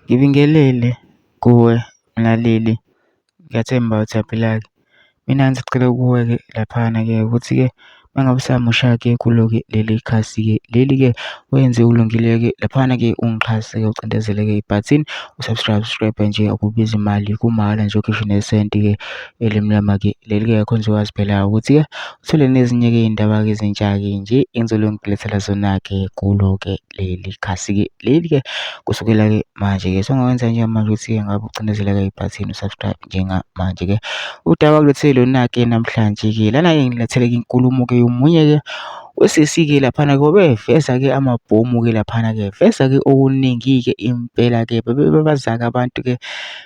Ngibingelele kuwe mlaleli, ngiyathemba ukuthi uyaphila-ke. Mina ngisacela kuwe-ke laphana-ke ukuthi-ke uma ngabe usamusha-ke kulo-ke leli khasi-ke leli-ke wenze ulungile-ke laphana-ke ungixhase-ke ucindezele-ke ibhathini u-subscribe subscribe nje akubizi imali kumahhala nje ukhishwe nesenti-ke elimnyama-ke leli-ke khona uzokwazi phela ukuthi-ke uthole nezinye-ke iy'ndaba-ke ezintsha-ke nje engizobe ngikulethela zona-ke kulo-ke leli khasi-ke leli-ke kusukela-ke manje-ke songakwenza njengamanje ukuthi-ke ngabe ucindezela-ke ibhathini u-subscribe njengamanje-ke udaba kulethe lona-ke namhlanje-ke lana-ke ngilethele-ke inkulumo-ke yomunye-ke usisi-ke laphana-ke ubeveza-ke amabhomu-ke laphana-ke veza-ke okuningi-ke impela-ke bebebabaza-ke abantu-ke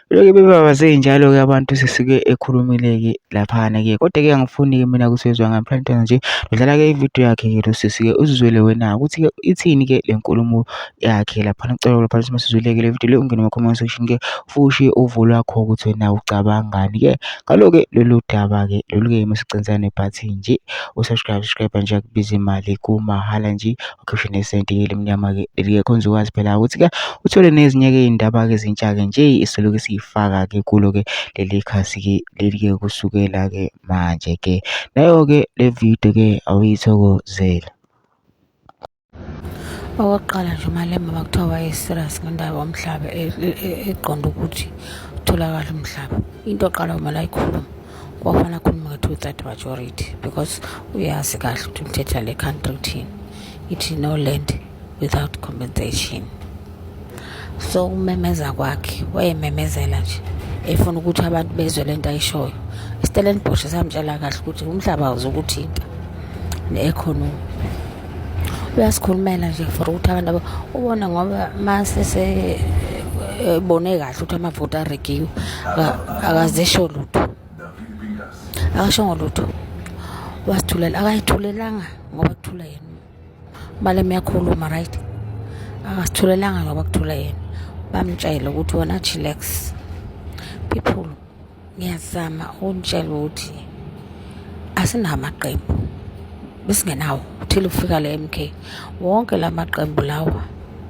Belokhu bebabaze njalo-ke abantu sesike ekhulumile-ke laphana-ke kodwa-ke angifuni-ke mina kusezwa ngaphandle nje udlala-ke ividiyo yakhe-ke lo sisi-ke uzizwele wena ukuthi-ke ithini-ke le nkulumo yakhe laphana. Ngicela lapha ukuthi masizwile-ke le vidiyo le ungene kuma-comment section-ke futhi uvo lwakho ukuthi wena ucabangani-ke ngalo-ke lolu daba-ke lolu-ke masicinzane nebhathini nje u-subscribe subscribe nje akubiza imali kumahhala nje. Ukhishwe nesenti elimnyama-ke leli-ke khona uzokwazi phela ukuthi-ke uthole nezinye-ke iy'ndaba-ke ezintsha-ke nje esizobe siyifaka-ke kulo-ke leli khasi-ke leli-ke kusukela-ke manje-ke. Nayo-ke le vidiyo-ke awuyithokozele. Okokuqala nje uMalema makuthiwa waye-serious ngendaba yomhlaba eqonda ukuthi utholakala umhlaba into oqala kumele ayikhulume kwakufanele akhulume nge-two third majority because uyazi kahle ukuthi umthetho yale country uthini, ithi no land without compensation. So ukumemeza kwakhe wayememezela nje efuna ukuthi abantu bezwe le nto ayishoyo. IStellenbosch samtshela kahle ukuthi umhlaba awuzukuthinta ne-economy. Uyasikhulumela nje for ukuthi abantu aba ubona ngoba mase sebone kahle ukuthi amavoti arigiwe akazisho lutho, akashongo lutho, wasithulela. Akayithulelanga ngoba kuthula yena. Umalema uyakhuluma right, akasithulelanga ngoba kuthula yena. Bamtshela ukuthi wena chillax people. Ngiyazama ukunitshela ukuthi asinawo amaqembu, besingenawo till kufika le M_K. Wonke la maqembu lawa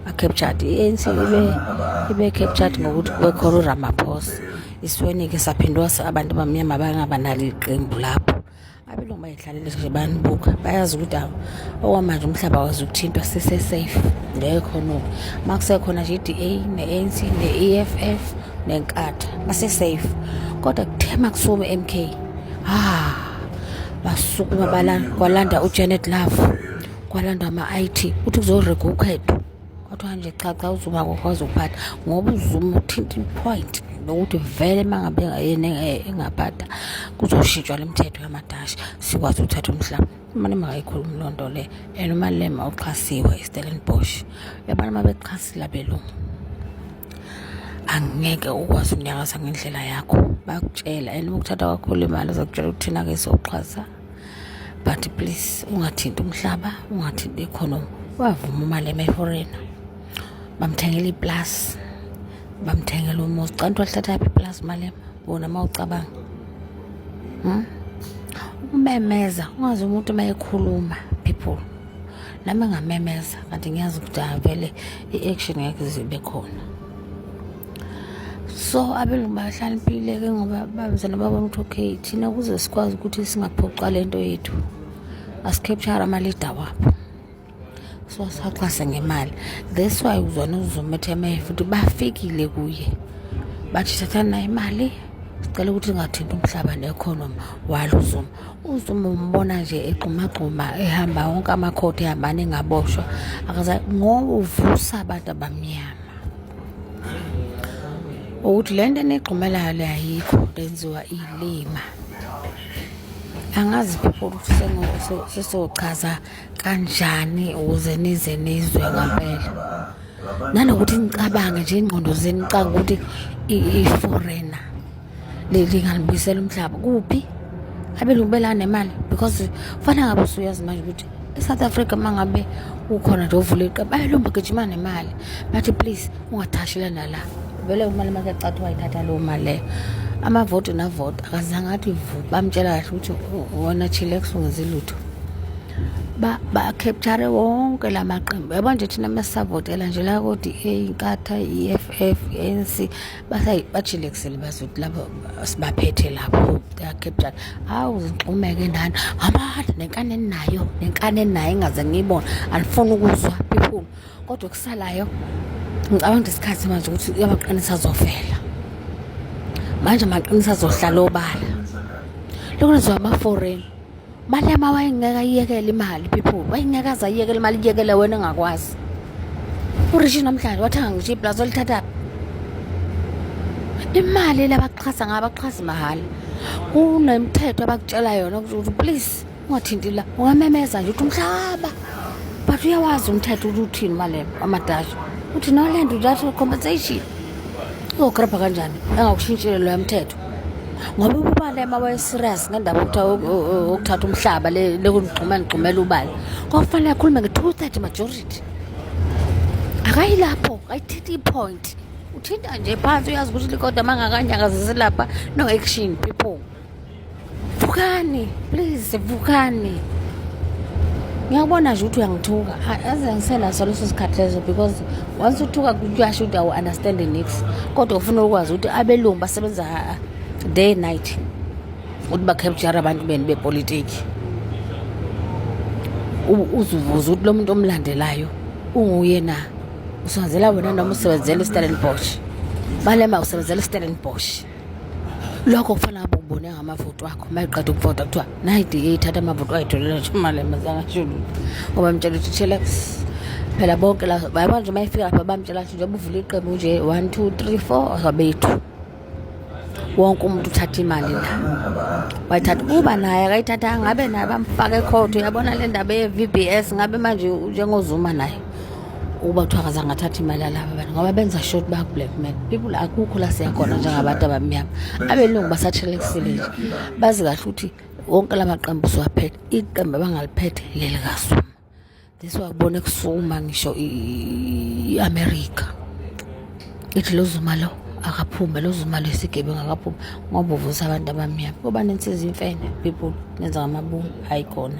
a-captured. I-A_N_C ibe ibe captured ngokuthi kube khona uRamaphosa. Isweni-ke saphindwa abantu abamnyama bangabanalo iqembu lapho. Abelungu bayidlalele nje bayanibuka bayazi ukuthi awu okwamanje umhlaba awuzukuthintwa sise-safe ngekho no uma kusekhona nje i-D_A ne-A_N_C ne-E_F_F neNkatha base-safe kodwa kuthe uma kusukuma i-M_K ah basukuma kwalanda uJanet Love kwalanda ama-I_T ukuthi kuzorega ukhetho. Kwathiwa nje cha cha uZuma akakwazi ukuphatha ngoba uZuma uthinta i-point lokuthi vele uma ngabe yena engaphatha kuzoshintshwa le mithetho yamadashi sikwazi ukuthatha umhlaba. UMalema akayikhulumi loo nto le and uMalema uxhasiwe iStellenbosch. Uyabona uma bexhasile abelungu angeke ukwazi ukunyakaza ngendlela yakho, bayakutshela and uma ukuthatha kakhulu imali uzokutshela ukuthi thina-ke sizoxhasa but please ungathinti umhlaba, ungathinti i-economy. Wavuma uMalema eforena, bamthengela iplasi, bamthengela umuzi. Kanti walithathaphi iplasi uMalema wona uma ucabanga? Hmm? Ukumemeza ungazi umuntu uma ekhuluma people, nami ngamemeza kanti ngiyazi ukuthi vele i-action ngeke zibe khona. So abelungu bahlakaniphile-ke ngoba babizana babona ukuthi okay thina ukuze sikwazi ukuthi singaphucwa le nto yethu asi-capture ama-leader wabo, so siwaxhase ngemali. That's why uzwana uZuma ethi futhi bafikile kuye bathi thathani nayo imali sicela ukuthi ningathinti umhlaba ne-economy walo uZuma. UZuma umbona nje egxumagxuma ehamba wonke amakhodi ehambane engaboshwa ngoba uvusa abantu abamnyama ukuthi le nto enigxumelayo le ayikho, lenziwa ilima. Angazi people ukuthi sesochaza kanjani ukuze nize nizwe ngampela, nanokuthi nicabange nje ingqondo zenu nicabange ukuthi i-foreigner lingalibuyisela umhlaba kuphi. Abelungu bela nemali because kufanele ngabe usuyazi manje ukuthi e-South Africa uma ngabe ukhona nje ovula iqembu abelungu bagijima nemali bathi please ungathashela nala. Vele umali makecatha wayithatha leyo mali leyo, amavoti navoti akazange athi vu, bamtshela kahle ukuthi wena chillax ungenzi lutho. Ba-capture wonke la maqembu. Yabo nje thina mesisavotela nje la ko-D_A, Inkatha, i-E_F_F, i-A_N_C, bajilekisile bazi ukuthi labo sibaphethe lapho, they are captured. Hawu zigxumeke nani ngamandla nenkani eninayo, nenkani eninayo engingaze ngiyibone, anifuni ukuzwa people. Kodwa okusalayo ngicabanga ukuthi isikhathi manje ukuthi amaqiniso azovela. Manje amaqiniso azohlala obala. Lokhu kwenziwa ama-foreign. Malema wayengeke ayiyekele imali people, wayengeke aze ayiyekele imali, iyekele wena engakwazi. URishi namhlanje wathenga ngisho iplazi olithatha imali labaxhasa ngayo, abaxhasi mahhala. Kunemithetho abakutshela yona ukuthi please ungathinti la, ungamemeza nje uthi umhlaba, but uyawazi umthetho ukuthi uthini Malema amadashi, uthi no land without compensation. Uzograbha kanjani engakushintshile loya mthetho? Ngoba uBalema waye-serious ngendaba yokuthatha umhlaba lekunigxuma nigxumela ubala, kwakufanele akhulume nge-2/3 majority. Akayi lapho, akayithinti i-point, uthinta nje phansi. Uyazi ukuthi likodwa mangakanyakazisi lapha, no action. People, vukani please, vukani. Ngiyakubona nje ukuthi uyangithuka, aze ngisenaso leso sikhathi leso, because once uthuka kuyasho ukuthi awu-understand nix. Kodwa ufuna ukwazi ukuthi abelungu basebenza day and night ukuthi ba-capture abantu benu bepolitiki. Uzuvuza ukuthi lo muntu omlandelayo unguye na, usebenzela wena noma usebenzela iStellenbosch. Malema usebenzela iStellenbosch. Lokho kufanele ngabe ubone ngamavoti wakho. Uma iqeda ukuvota kuthiwa nayi DA ithatha amavoti, wayitholela nje uMalema zangasho lutho, ngoba mtshela ukuthi chillax phela. Bonke la bayabona nje, uma ifika lapha bamtshela ukuthi njengoba uvula iqembu nje 1 2 3 4 abethu, wonke umuntu uthatha imali la, wayithatha. Uba naye akayithathanga, ngabe naye bamfaka ekhotho. Uyabona le ndaba ye-VBS, ngabe manje njengoZuma naye ukuba kuthiwa akazange athathe imali yalaba bantu, ngoba benza sure ukuthi bayaku-blackmail people. Akukho la siya khona njengabantu abamnyama. Abelungu basathelekisile nje, bazi kahle ukuthi wonke la maqembu usuwaphethe. Iqembu abangaliphethe lelikaZuma. This wabona kusukuma ngisho i-America ithi lo Zuma lo akaphume, lo Zuma lo isigebengu akaphume, ngoba uvusa abantu abamnyama. Kuba nensiza imfene people, nenza ngamabomu, hayi khona.